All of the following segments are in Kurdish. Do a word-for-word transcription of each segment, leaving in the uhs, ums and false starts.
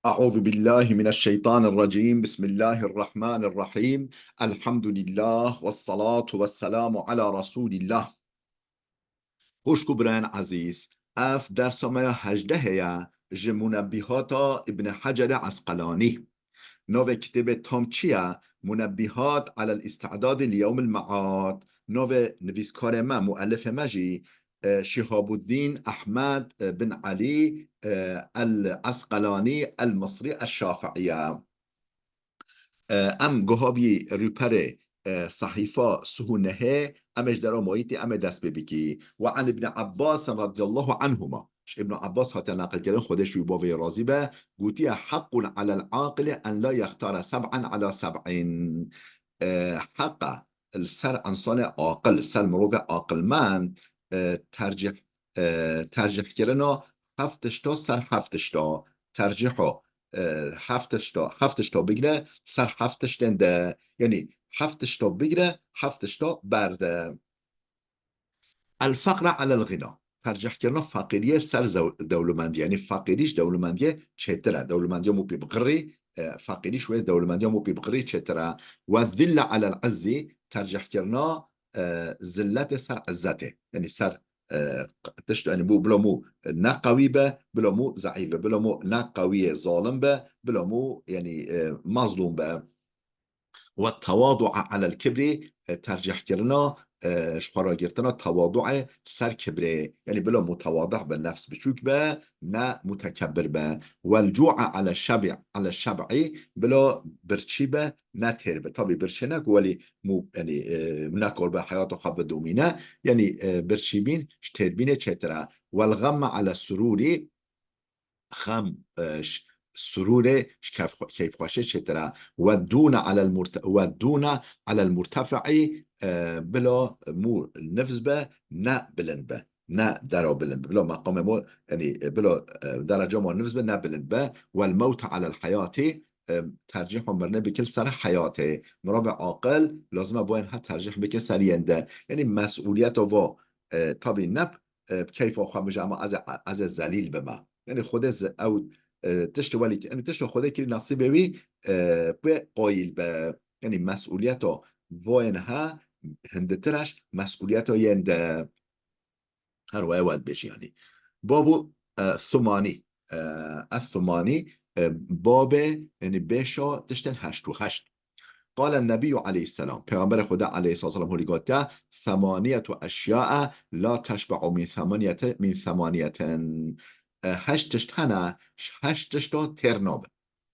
أعوذ بالله من الشيطان الرجيم. بسم الله الرحمن الرحيم. الحمد لله والصلاة والسلام على رسول الله. Xwişk û birayên ezîz, ev dersa me ya hejdehê ye ji Munebbîhata Îbn Hecerê Esqelanî. Navê kitêbê tam çi ye? Munebbihat alel îstidadî li yewmil me'ad. Navê nivîskarê me, muellifê me jî, e, Şihabuddîn Ehmed, e, bin Elî, e, el Esqelanî el Misrî el Şafi'î ye. E, em guha bî rûperê, e, sehîfa sih û nehê, em ê ji dera mayîtî em ê dest pê bikî. Ve an Ibn Abbas radiyallahu anhuma. Ji Ibn Abbas hatiye neqilkirin, Xwedê ji wî bavê razî be, gotiye, "Heqqun alel aqili en la yextara seb'an ala seb'in." E, heq e li ser însanê aqil, ser mirovê aqilmend, e, tercih, e, tercihkirina heft tişta ser heft tişta, tercîha, e, heft tişta, heft tişta bigire ser heft tiştên de, yanî heft tişta bigire, heft tişta berde. El feqra alel ğina. Tercihkirina feqîriyê ser zew-, dewlemendiyê. Yanî feqîrî ji dewlemendiyê çêtir e. Dewlemendiya mû pî biqirî, e, feqîrî ji wê dewlemendiya mû pî biqirî çêtir e. Ve zille alel izzî. Tercihkirina, e, zilletê ser izzetê. Yanî ser, e, tişt, yanî bû, bila mû ne qewî be, bila mû zeîf be, bila mû ne qewiyê zalim be, bila mû, yanî, e, mazlûm be. Ve tewadu'a alel kibrî, e, tercihkirina, e, ji xwe ragirtina tewadu'ê ser kibrê. Yanî bila mutewadi be, nefs biçûk be, ne mutekebbir be. Vel cu'a ale şeb'i, ale şeb'i, bila birçî be, ne têr be. Tabî birçî ne ku welî mû, yanî, e, nekor be heyata xwe bidomîne. Yanî, e, birçîbîn ji têrbînê çêtir e. Vel xemme ale surûrî, xem, e, ş-, surûrê, ji kef-, keyfxweşê çêtir e. Ve dûne alel murte-, ve dûne alel murtefe'î, e, bila mû nifz be, ne bilind be. Ne dera bilind be. Bila meqamê mo, yanî, e, bila, e, dereca mo nifz be, ne bilind be. Vel mewte alel heyatî, e, tercîha mirinê bikil ser heyatê. Mirovê aqil lazim e boyên he tercîh bikin ser yên de. Yanî mesûliyeta vo, e, tabî ne, e, bi keyfa xwe bije, ama ez ê, ez ê zelîl bime. Yanî Xwedê ze-, ew, e, tiştê welî, yanî tiştê Xwedê kirî nesîbê wî, e, pê qayîl be. Yanî mesûliyeta voyên he hinditir e ji mesûliyeta yên de. Her waya we dibêjî, yanî. Babu, e, thumanî, e, ez thumanî, e, babê, yanî bêşa tiştên heşt û heşt. Qale Nebiyyu aleyhisselam, Pêxemberê Xweda aleyhisselam holî gotiye, "Themaniyetu eşya'a la teşbe'u min themaniyete-, min themaniyetin." E, heşt tişt hene, ji heşt tişta têr nabe.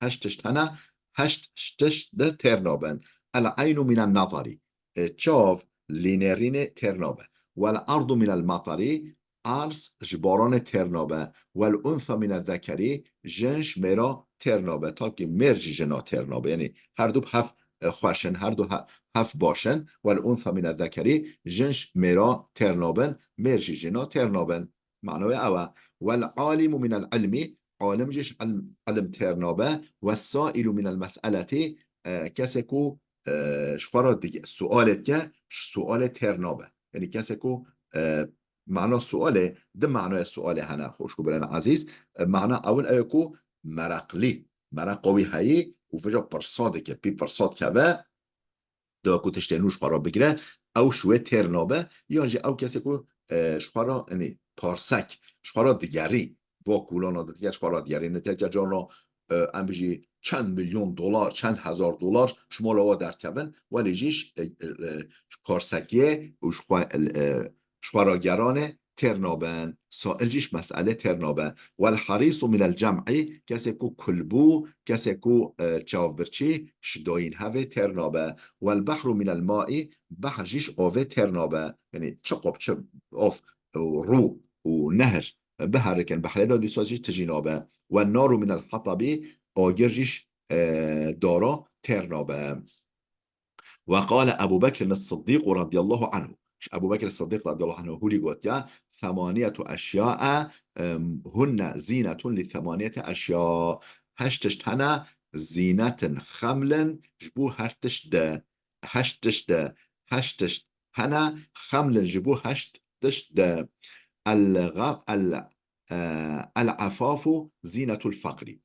Heşt tişt hene, heşt tişt de têr nabin. El eynu minen nazarî. E, çav lî nêrînê têr nabe. Wel ardu minel matarî, arz ji baranê têr nabe. Wel unsa mine zekerî, jin ji mêra têr nabe. Takî mêr jî jina têr nabe. Yanî her du bi hev, e, xweş in, her du he-, hev baş in. Wel unsa mine zekerî, jin ji mêra têr nabin, mêr jî jina têr nabin. Manoya ew e. Wel alimu minel ilmî, alim jî ji ilm, ilim têr nabe. Wessailu minel mes'eletî, e, kesê ku, e, ji xwe re dige-, sualê dike, ji sualê têr nabe. Yanî kesê ku, e, mana sualê, di manoya sualê hene, xwişk û birayên ezîz. E, mana ewil ew ye ku mereqlî, mereqa wî heyî û vêca pirsa dike, pî pirsa dikeve, da ku tiştê nû ji xwe re bigire, ew ji wê têr nabe, yan jî ew kesê ku, e, ji xwe re, yanî parsek, ji xwe re digerî, va kolana dike, ji xwe re digerî. Nitêke carna, e, em bijî çend milyon dolar, çend hezar dolar ji mala we derdikevin, welê jî ji, e, e, e, ji parsekiyê û ji xwe, e, ji xwe re geranê têr nabin. Sail jî ji meselê têr nabe. Wel herîsu minel cem'î, kesê ku kul bû, kesê ku, e, çavbirçî, ji dayîn hevê têr nabe. Wel behru minel ma'î, behr jî ji avê têr nabe. Yanî çi qop, çi av û rû û nehr biherikin, behrê de dîsa jî tijî nabe. Wel naru minel hatabî, agir jî ji, e, dara têr nabe. Ve qale Ebu Bekr Siddîq radiyallahu anhu. Ji Ebu Bekr Siddîq radiyallahu anhu hûlî gotiye, "Themaniyetu eşya'a, em, hunne zînetun li themaniyete eşya." Heşt tişt hene, zînetin, xemlin, ji bo her tişt de. Heşt tişt de, heşt tişt hene, xemlin ji bo heşt tişt de. El ga-, el, e, el afafu zînetul feqrî.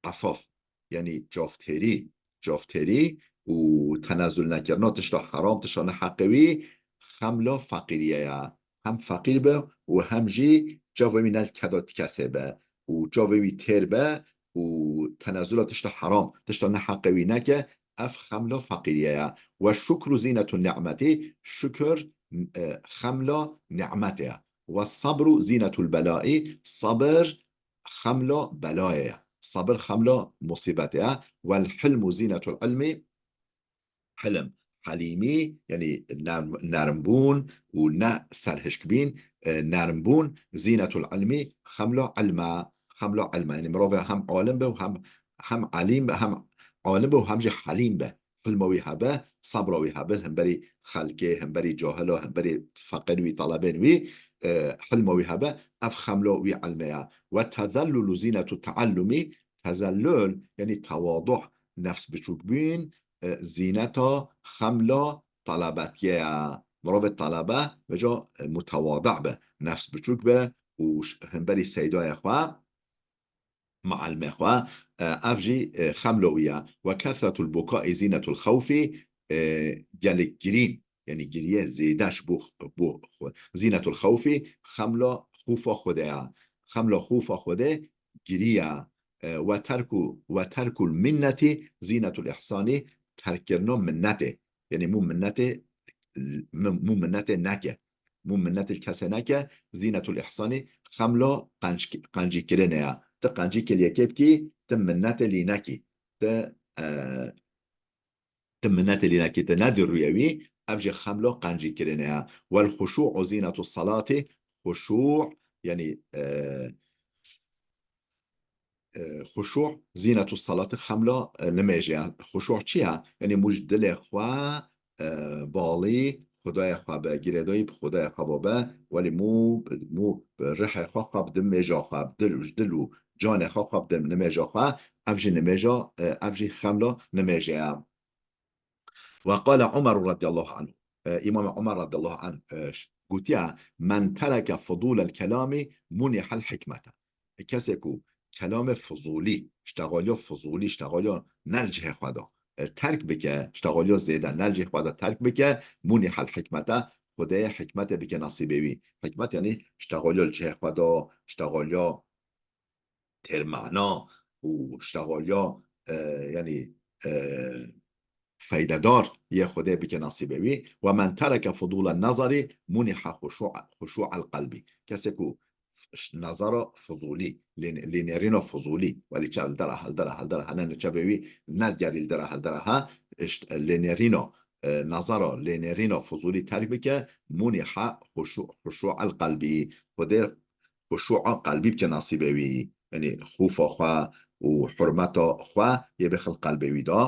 efaf, yanî çavtêrî, çavtêrî û tenezul nekirina tişta heram, tişta neheqê wî xemla feqîriyê ye. Hem feqîr be û hem jî çavê wî ne li keda ti kesê be û çavê wî têr be û tenezula tişta heram, tişta neheqê wî neke, ev xemla feqîriyê ye. Ve şukru zînetu ni'metî, şukir, e, xemla ni'metê ye. Ve sabru zînetul belâi, sabir xemla belayê ye. Sabir xemla musîbetê ye. Wel hilmu zînetul ilmî, hilm, helîmî, yanî nerm-, nermbûn û ne serhişkbîn, e, nermbûn, zînetul ilmî, xemla ilme, xemla ilme. Yanî mirovê hem alim be û hem, hem elîm be, hem alim be û hem jî helîm be. Hilma wî hebe, sabra wî hebe, hemberî xelkê, hemberî cahila, hemberî feqir wî, talebên wî, e, hilma wî hebe, ev xemla wî ilmê ye. Ve tezellulu zînetu teallumî, tezellul, yanî tewadu, nefs biçûkbûn, e, zîneta xemla talebetiyê ye. Mirovê talebe, veca, e, mutewadi be, nefs biçûk be û ş-, hemberî seydayê xwe, muallimê xwe, e, ev jî, e, xemlo wî ye. Ve kesretul bukaî zînetul xewfî, e, gelek girîn, yanî giriye zêde ji bo, bo xwe. Zînetul xewfî, xemla xûfa Xwedê ye. Xemla xûfa Xwedê giriye. E, ve terku, ve terkul minnetî zînetul îhsanî, terkkirina minnetê. Yanî mû minnetê, mû, mû minnetê neke. Mû minnetê li kesê neke, zînetul îhsanî, xemla qenc-, qencîkirinê ye. Ti qencîkê li yekê bikî, ti minnetê lî nekî. Ti, e, ti minnetê lî nekî, ti nedî rûyê wî, ev jî xemla qencîkirinê ye. Wel xuşû'u zînetu salatî, xuşû', yanî, e, e, xuşû zînetu salati, xemla, e, nimêjê ye. Xuşû çi ye? Yanî mû ji dilê xwe, e, balî Xwedayê xwe be, girêdayî bi Xwedayê xwe be, welî mû, mû rihê xwe xwe bidin nimêja xwe, bi dil û ji dil û canê xwe xwe bidin nimêja xwe, ev jî nimêja, e, ev jî xemla nimêjê ye. Ve qale Umer radiyallahu anhu. E, Îmam Umer radiyallahu anh, e, ş-, gotiye, "Men tereke fudûlel kelamî munihel hikmete." E, kesê ku kelamê fizûlî, ştexaliya fizûlî, ştexaliya ne li cihê xwe de, e, terk bike, ştexaliya zêde ne li cihê xwe de terk bike, munihel hikmete, Xwedê hikmetê bike nasîbê wî. Hikmet yanî ştexaliya li cihê xwe de, ştexaliya têrmana û ştexaliya, e, yanî, e, feydedar yê Xwedê bike nasîbê wî. Ve men tereke fudûlen nezerî muniha xuşû-, xuşû'el qelbî. Kesê ku f-, ş-, nezara fizûlî, lê-, lênêrîna fizûlî, welî çav li dera, hildera, hildera, hene çavê wî nedigerî li dera, hildera, ha, işte, lênêrîna, e, nezara, lênêrîna fizûlî terk bike, muniha xuşû-, xuşû'el qelbî. Xwedê xuşû'a qelbî bike nasîbê wî. Yanî xûfa xwe û hurmeta xwe yê bixil qelbê wî de.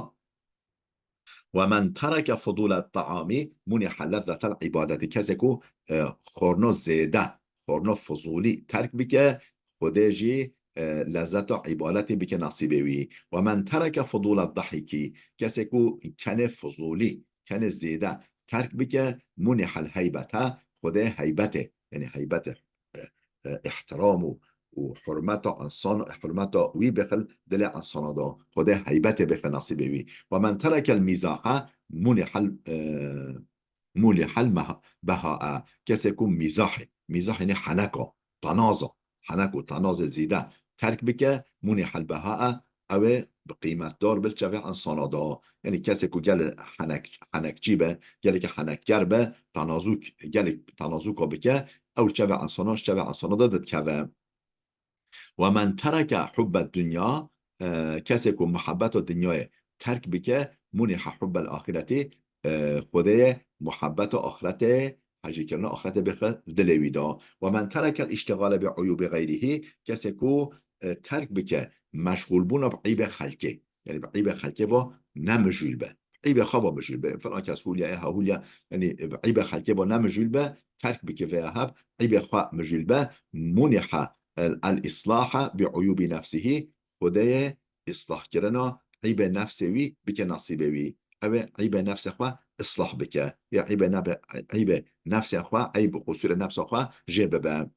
Ve men tereke fudûle ta'amî muniha lezzetel ibadetî. Kesê ku, e, xorno zêde, xorno fizûlî terk bike, Xwedê jî, e, lezzeta îbadetê bike nasîbê wî. Ve men tereke fudûle dahîkî. Kesê ku kenê fizûlî, kenê zêde terk bike, munihel heybete, Xwedê heybetê, yanî heybetê, e, e, îhtiram û, û hurmeta însan, hurmeta wî bixil dilê însana de. Xwedê heybetê bixil nasîbê wî. Ve men terekel mîzaha munihel, e, munihel meha-, behaa. Kesê ku mîzahê, mîzah yanî heneka, tanaza, henek û tanazê zêde terk bike, munihel behaa, ew ê bi qîmetdar bil çavê însana de. Yanî kesê ku gelê henek-, henekçî be, gelekî henekger be, tanazûk, gelek tanazûka bike, ew çavê însana, çavê însana de didikeve. Ve men tereke hubbe dunya, e, kesê ku muhebbeta dinyayê terk bike, muniha hubbel axireti, e, Xwedê muhebbeta axirete, hejîkirina axirete bixwe dilê wî de. Ve men terekel îştîxale bi uyûbi xeyrîhî, kesê ku, e, terk bike meşxûlbûna bi eybê xelkê. Yanî bi eybê xelkê ve ne mijûl be. Eybê xwe ve mijûl be. Filan kes hûliya ye, ha hûliya, yanî bi eybê xelkê ve ne mijûl be, terk bike veya heb, eybê xwe mijûl be. Muniha el, el islaha bi uyûbi nefsihî, Xwedê yê islahkirina eybê nefsê wî bike nasîbê wî. Ew ê eybê nefsê xwe islah bike. Ya eybê nebe-, eybê nefsê xwe, eyb û qusûrê nefsa xwe jê bibe.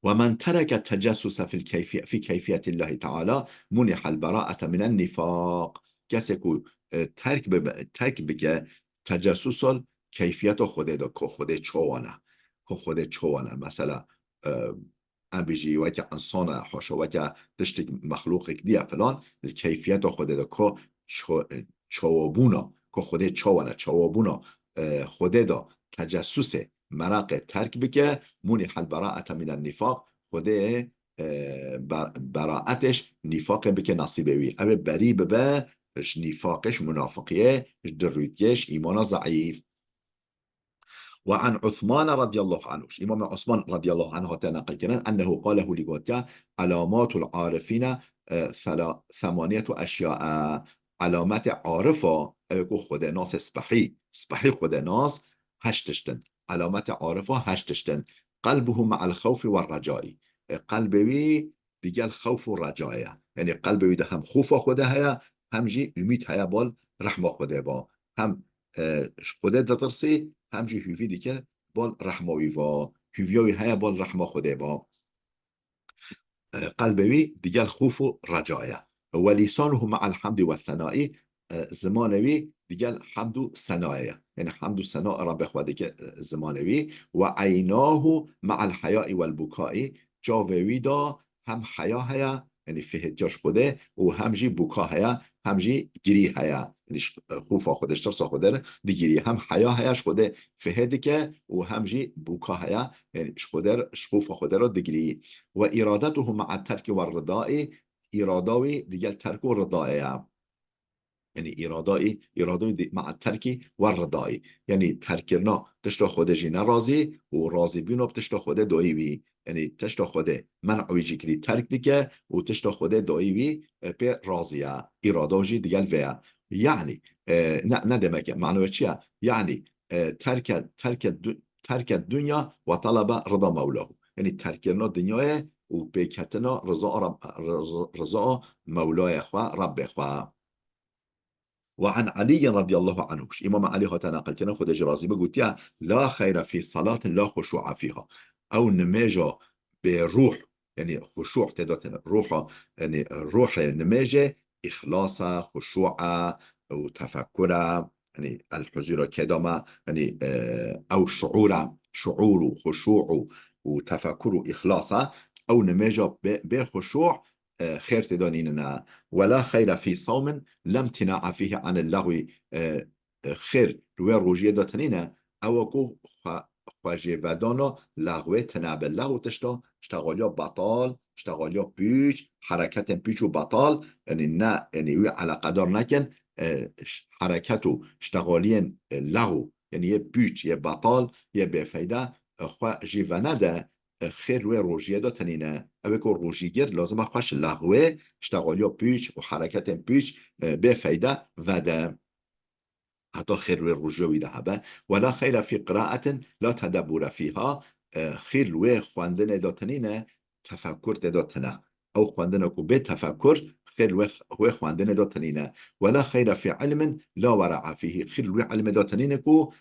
ومن ترك التجسس في الكيفية، في كيفية الله تعالى منح البراءة من النفاق. Kesê ku, e, terk bibe, terk bike tecasusal keyfiyeta Xwedê de, ku Xwedê çawa ne, ku Xwedê çawa ne. Mesela, e, em bijî weke insana, haşa weke tiştek mexlûqek diye filan, li keyfiyeta Xwedê de ku ço-, çawabûna, ku Xwedê çawa ne, çawabûna, e, Xwedê de tecasusê, meraqê terk bike, munihal beraete minen nifaq, Xwedê, e, be-, beraetê ji nifaqê bike nasîbê wî. Ew ê berî bibe ji nifaqê, ji munafiqiyê, ji dirûtiyê, ji îmana zeîf. وعن عثمان رضي الله عنه. Îmam Osman radiyallahu anh hate neqil kirin, ennehu qale, hû lî gotiya, alamatul arifîne, e, thela-, themaniyet û eşya, e, alametê arifa, ew ku Xwedê nasê spehî, spehî Xwedê nas, heşt tiştin. Alametê arifa heşt tiştin. Qelbuhu ma'al xewfi ve recai. E, qelbê wî digel xewf û recayê ye. Yanî qelbê wî de hem xofa Xwedê heye, hem jî umîd heye bal rehma Xwedê ba. Hem, e, ji Xwedê ditirsî, hem jî hûvî dike bal rehma wî va. Hûviya wî heye bal rehma Xwedê ba. E, qelbê wî digel xof û recayê ye. Ve lisanuhu ma'al hamdi ve senai, e, zimanê wî digel hamd û senayê ye. Yanî hamd û sena Rabbê xwe dike, e, zimanê wî. Ve eynahu ma'al heyai vel bukai, çavê wî de hem heya heye, yanî fihêtiya ji Xwedê, û hem jî bûka heye, hem jî girî heye. Yanî ji, e, xofa Xwedê, ji tirsa Xwedê re digirî. Hem heya heye, ji Xwedê fihê dike û hem jî bûka heye, yanî ji Xwedê re, ji xofa Xwedê re digirî. Ve îradetuhu ma'a terki ve ridai, îrada wî digel terk û ridayê ye. Yanî îrada wî, îrada wî di-, ma'a terkî ve ridayî. Yanî terkkirina tişta Xwedê jî ne razî û razîbûna bi tişta Xwedê dayî wî. Yanî tişta Xwedê men'a wî jî kirî terk dike û tişta Xwedê dayî wî, e, pê razî ye. Îrada wî jî digel vê ye. Yanî, e, ne, ne demek e, mane wê çi ye? Yanî, e, terke, terke du-, terke dunya ve talebe rida mewlahu. Yanî terkkirina dinyayê û pêketina riza Rab-, riza, riza Mewlayê xwe, Rabbê xwe. Ve an Aliyyin radiyallahu anhu. Îmam Alî hate neqilkirin, Xwedê jî razî be, gotiye, la xeyre fî salatin la xuşu'a fîha. Ew nimêja bê ruh, yanî xuşu' tê de tene, ruha, yanî ruhê nimêjê îxlas e, xuşu' e û tefekkur e, yanî el huzura kê de me, yanî, e, ew şuur e, şuur û xuşu' û, û tefekkur û îxlas e, ew nimêja bê, bê xuşu', e, xêr tê de nînine. Ve la xeyre fî sawmin lem tina'a fîhi anil lagwi, e, e, xêr li wê rojiyê de tinîne, ew ku xwe, xwe jê vedana lagwê tine be. Lagw tişta, ştexaliya betal, ştexaliya pûç, hereketên pûç û betal, yanî ne, yanî wî eleqedar nekin, e, ş-, hereket û ştexaliyên, e, lagw, yanî yê pûç, yê betal, yê bêfeyde, e, xwe jî venede, e, xêr wê rojiyê de tinîne. Ew ê ku rojîgir lazim e xwe ji lagwê, ştexaliya pûç û hereketên pûç, e, bêfeyde vede. Heta xêr wê rojê wî de hebe. Wela xeyre fî qiraetin la tedebbure fîha, e, xêr wê xwendinê de tinîne, tefekkur tê de tine. Ew xwendine ku bê tefekkur, xêr wê, wê xwendinê de tinîne. Wela xeyre fî ilmin la wera'a fîhî, xêr wê ilmê de tinîne ku,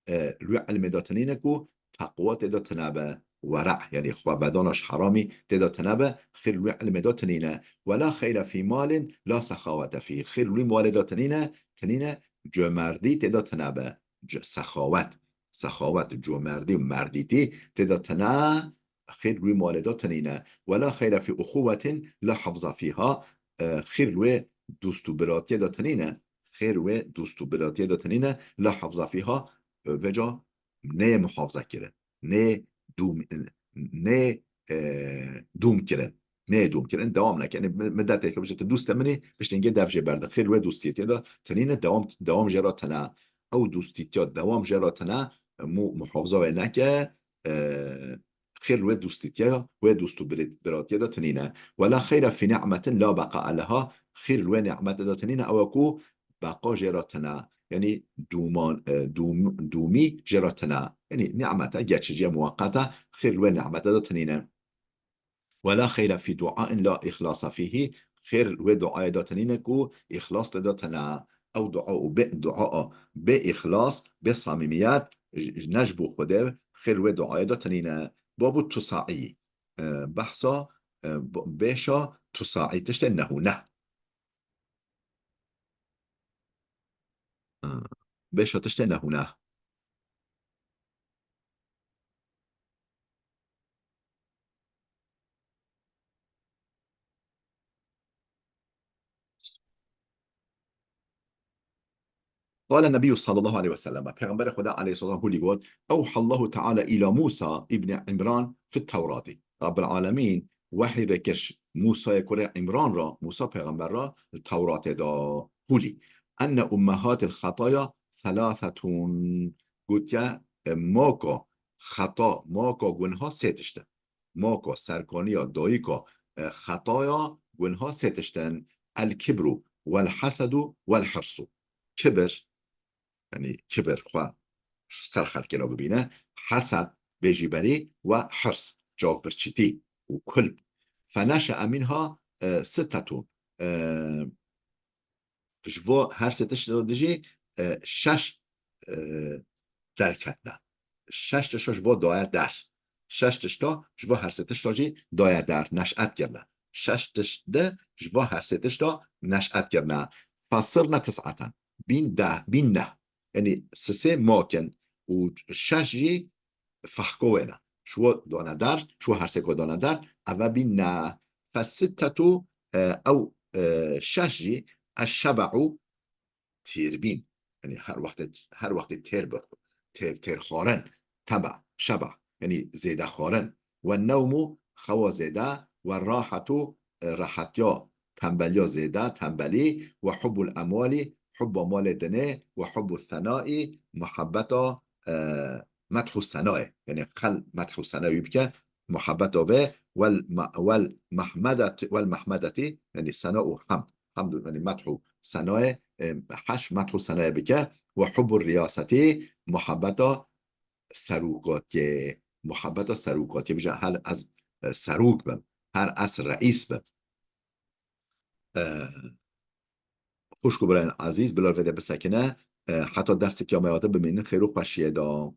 e, li wê ilmê de tinîne ku teqwa tê de tine be, wera', yanî xwe vedana ji heramî tê de tine be, xêr li wê ilmê de tinîne. Wela xeyre fî malin la sexawete fî, xêr li wî malê de tinîne, tinîne, cömertî tê de tine be. C-, sexawet, sexawet, cömertî û merdîtî tê de tine, xêr wî malê de tinîne. Wela xeyre fî uxuwetin la hafza fîha, e, xêr wê dost û biratiyê de tinîne, xêr wê dost û biratiyê de tinîne, la hafza fîha, e, veca nê muhafaza kirin, nê dûm, nê, e, dûm kirin, nê dûm kirin, dewam neke. Yanî mi-, midetê ku bije tu dostê min î, piştî hingê dev jê berde. Xêr wê dostiyê tê de tinîne, dewam, dewam jê re tine. Ew dostîtiya dewam jê re tine, mu-, muhafaza wê neke, e, xêr wê dostîtiya, wê dost û birêt-, biratiyê de tinîne. Wela xeyre fî ni'metin la beqa'a leha, xêr wê ni'metê de tinîne, ew e ku beqa jê re tine. Yanî dûman, e, dûm-, dûmî jê re tine. Yanî ni'mete geçiciye, muweqete, xêr wê ni'mete de tinîne. Wela xeyre fî duain la îxlasa fîhî, xêr wê duayê de tinîne ku îxlas tê de tine. Ew dua û bê, dua bê îxlas, bê samîmiyet, j-, j-, ne ji bo Xwedê, xêr wê duayê de tinîne. Babu tusaî. E, behsa, e, b-, bêşa tusaî, tiştê nehûne. E, bêşa tiştê nehûne. قال النبي صلى الله عليه وسلم، Pêxemberê Xweda aleyhisselam hûlî got, أوحى الله تعالى إلى موسى ابن عمران في التوراة. Rabbil Alemîn wehî rê kir Mûsayê kurê Îmran ra, Mûsa pêxember ra li Tewratê da hûlî. أن أمهات الخطايا ثلاثة. Gotiye, e, maka xeta, maka gunha sê tişt e. Maka, serkaniya, dayika, e, xetaya, gunha sê tişt in. الكبر والحسد والحرص. Kibir, yanî kibir xwe ser xelkê re bibîne, hesed, bêjîberî û hirs, çavbirçîtî û kulp. فنشأ منها, e, ستة, e, ji vo her sê tişt de jî, e, şeş, e, derketine. Şeş tişta ji vo daye der. Şeş tişta ji vo her sê tişta jî daye der, neş'et kirine. Şeş tişt de ji vo her sê tişta neş'et kirine. فصرن تسعة. Bîn deh, bîn neh. Yanî sisê mak in û şeş jî fehko wê ne. Ji wo dane der, ji wo her sê ku dane der, eve bîn ne. فالستة, e, ew, e, şeş jî, الشبع, têrbîn. Yanî her wextê, her wextê têr bi, têr, têrxwarin, tebe, şeba, yanî zêdexwarin. والنوم, xewa zêde, والراحة, e, rehetiya, tembeliya zêde, tembelî, وحب الأموال, hubba malê dinê, وحب الثناء, muhebbeta, e, methû senayê. Yanî xel methû senayê wî bike, muhebbeta vê, والم-, والمحمدة, والمحمدة, yanî sena û hemd. Hemd, yanî methû senayê, e, heş methû senayê bike. وحب الرياسة, muhebbeta serokatiyê. Muhebbeta serokatiyê. Bije, her ez, e, serok bim. Her ez reîs bim. E, xwişk û birayên ezîz, bila vê de bisekine, e, heta derseke me ya din bimînin xêr û xweşiyê de.